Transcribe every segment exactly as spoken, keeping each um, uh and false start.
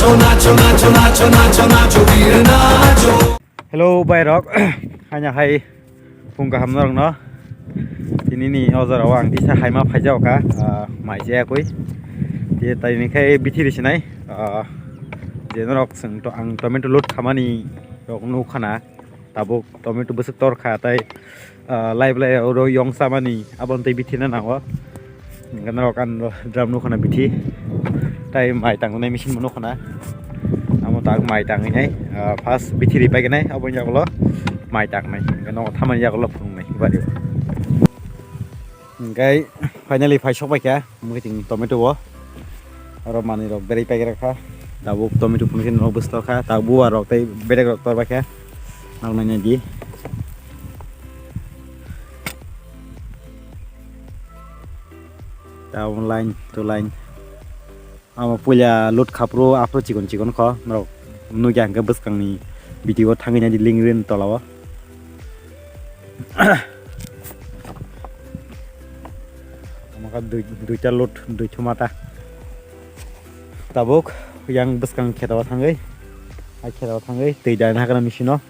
Nacho, nacho, nacho, nacho, nacho, nacho, nacho, nacho. Hello, bairok. Hanya hai phung kaham norokno. Tini ni o jora o ang kisa haima phaijao kha, ah, mai chaya kwi. Tei tini khai bithiri sinai, ah, je norok chwng to, ang tomato load khamani rok nuk khana. Tabuk tomato bwswk tor kha, tai, ah, lai belai oro yong chamani, aboni tei bithi na nango. Hingke norok ang drum nukho na bithi, tai mai tangnai machine bo nukho na. Amo tak mai tangwi nai, ah, first bithi ri paignai, aboni yagulo mai tangnai, hingke nogo thamani yagulo phunuknai bari. Hingke finally phai sok bai kha. Mwkhitwng tomato o. Oro manwi rok berwi paigra kha. Tabuk tomato phunukhe norok bwstor kha. Tabuk buwa rok tei bedek rok tor bai kha. Nang nai nai di. Tabuk line to line. Amo puila load khaphuru aphuru chikon chikon kho. Norok nukya hwnkhe bwskangni video o thangwi nai di link rin tola o. Omo khe dui, duita load, duithuma ta. Tabuk yang bwskang khetao thangwi, hai khetao thangwi twi daina hakna machine o,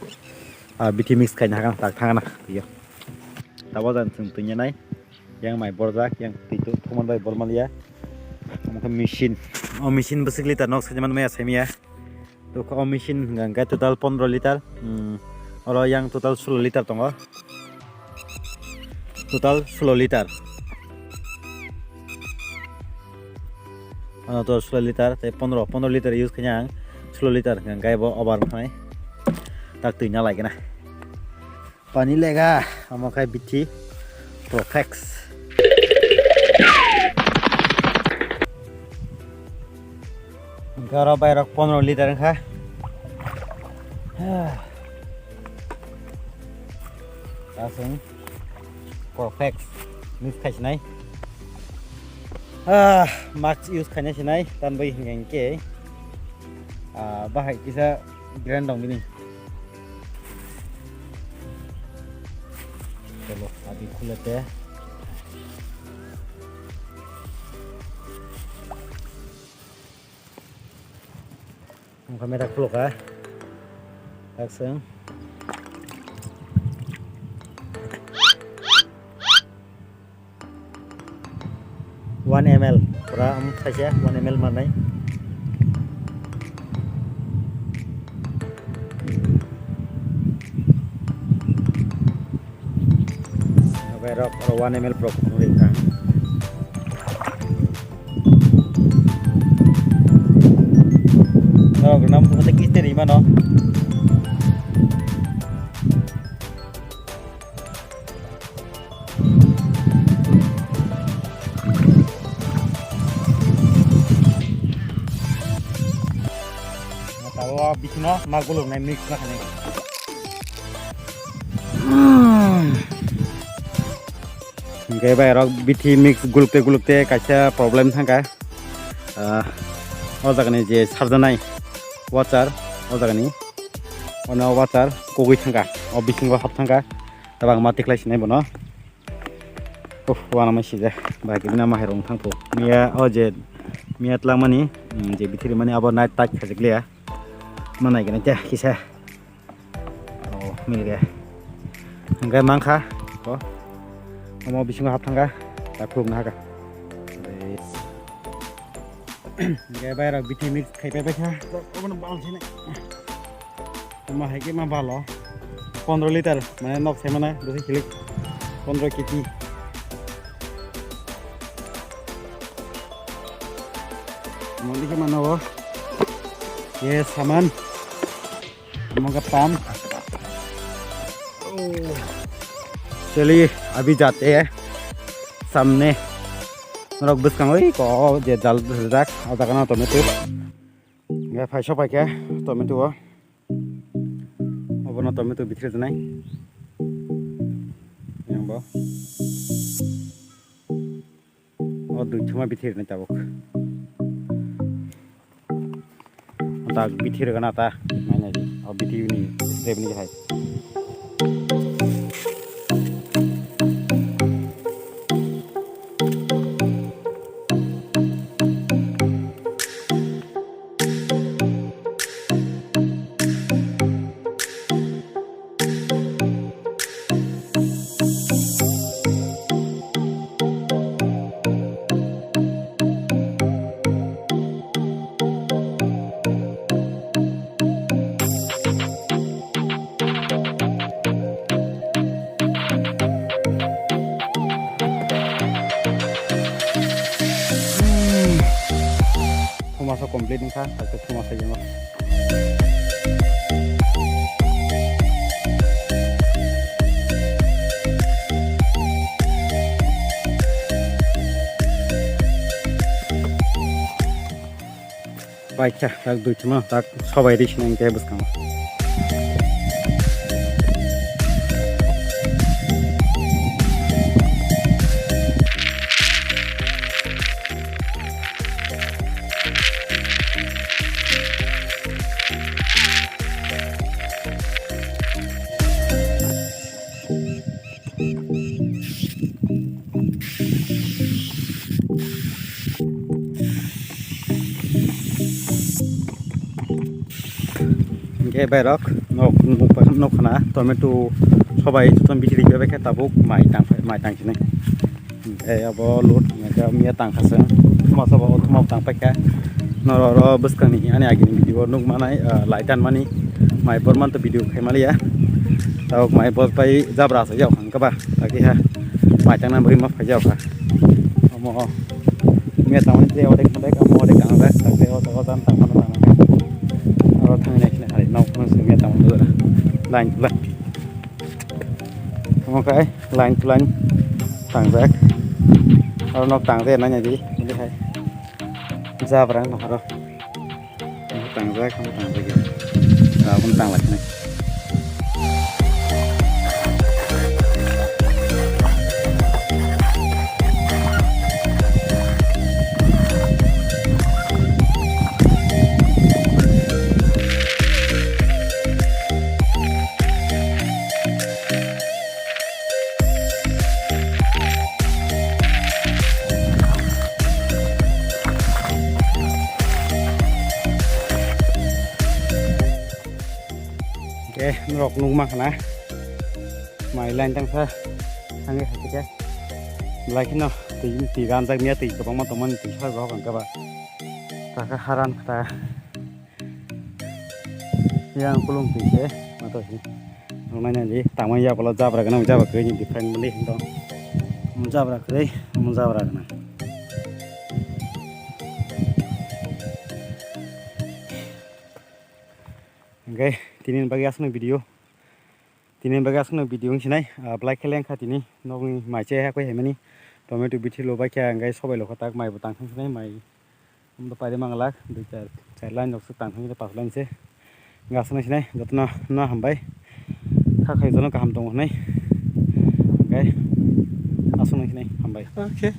ah, bithi mix khaina hakna tak thangna yo. Tabuk jan chwng twi nai, yang mai borjak, yang twi tu thuman bai bor maliya. Omo khe machine, o machine bwswk liter nok sajima maya saimiya. Tokha o machine hwnka hwnkhe total pondro liter. Hmm, oro yang total sulo liter tongo. Total sulo liter. Ano total sulo liter tei pondro, pondro liter use khaina ang sulo liter hwnka hwnkhe bo over wngkha nai. Tak twi na lai gana. Pani lega, omo khai bithi Profex. Hingke oro bairok pondro liter wngkha. Aswng Profex mix khaisinai. Ah, mask use khaina sinai, tanbai hingke hingke. Ah, bahai kisa brand dong bini. Chalo, adi khule te. Wngkha meda khulo kha. Action. One M L, pura, um, khaisa one M L manai. Oke, rok, rok one M L pro kung ri kang. Rok nam kung te kis te ri mano. Tabo bisino ma gulung nai mix ma khanai. Hingke bai rok bithi mix gulukte gulukte kaisa problem thangkha. Ah, o jagani je sarjanai water, o jagani ono water kogwi thangkha, o bisingo hap thangkha. Tabang ma tikhlai sinai bono. Uff, wana mai sijak. Ba kibina ma hai rong thangpho. Miya o je, miya tlangmani, mm, je bithiri mani abo night touch khajik liya. Ma nai gani te kisa. Oh, mil ge. Hingke mangkha. Ko. Omo bisingo hap thangkha. Ta khuluk na haka. Hingke bai rok bithi mix khai pai pai kha. Obono bal sinai. Tamo hai khe ma balo. Pondro liter, mane nok sai mane, dosi khilik. Pondro K G. Mo dikhe mano o. Ye saman. Mo ka pam. Chali, abhi jate hai samne. Norok bwskango oi ko je dal rijak, o jaga no tomato. Hingke phai sok pai khe tomato o. Obono tomato bithir rwnai. Yang bo. O dui thuma bithir rwnai tabuk. Tak bithir rwna ta. Nai nai di. O bithir ni, bithir ni hai. Complete wngkha, tak khe suma sai jama. Paikha, tak dui thima, tak sobai ri sini hingke bwskango. Hingke berok nok, nok, nok khana tomato sobai jotono bichiri khe tabuk mai tang, mai tang sinai. Hingke abo load hingke miya tang khaseng thuma soba o thuma tang paikha. Norok oro bwskangni ani agini video o nukmanai, ah, light tanmani mai borman to video khaimaliya. Tabuk mai bor pai jabra asai jao khang kaba. Lagi ha, mai tangna bagwi ma phaijak kha. Omo, miya tangmani tei odek odek, omo odek tang jak, tak tei o jaga o tang mano tang kha. Oro thangwi nai khna hai, nok phano se miya tangmani dura. Line to line. Omo khai, line to line tang jak. Oro nok tang jak nai nai di, bini hai. Jabra no horo. Tangjak, tangjak ya. Aboni tanglai sinai. Hingke norok nukma khna mai line tangsa thangwi hai khe belai kheno twi, twi ganjak miya twi kwbangma tongmani twi sar bo hokang khe ba taka haran kha. Yang kulung twi se mato si. Noknai nai di tangmani ya bolo jabra gwnang jabra kwrwi ni different mani hindo. Jabra kwrwi, jabra gwnang. Hingke tini bagwi aswkno video. Tini bagwi aswkno video wng sinai, ah, belai khe lengkha tini nokni mai che hakwi haimani. Tomato bithi lo bai khe hingke sobai lo kha tak mai bo tang thang sinai mai. Omo paide manglak dui char, char line rok se tang thang pas line se. Hingke aswkno sinai jotono no hambai. Kha khai jotono kaham tongo hinui. Hingke aswkno sinai hambai. Okay.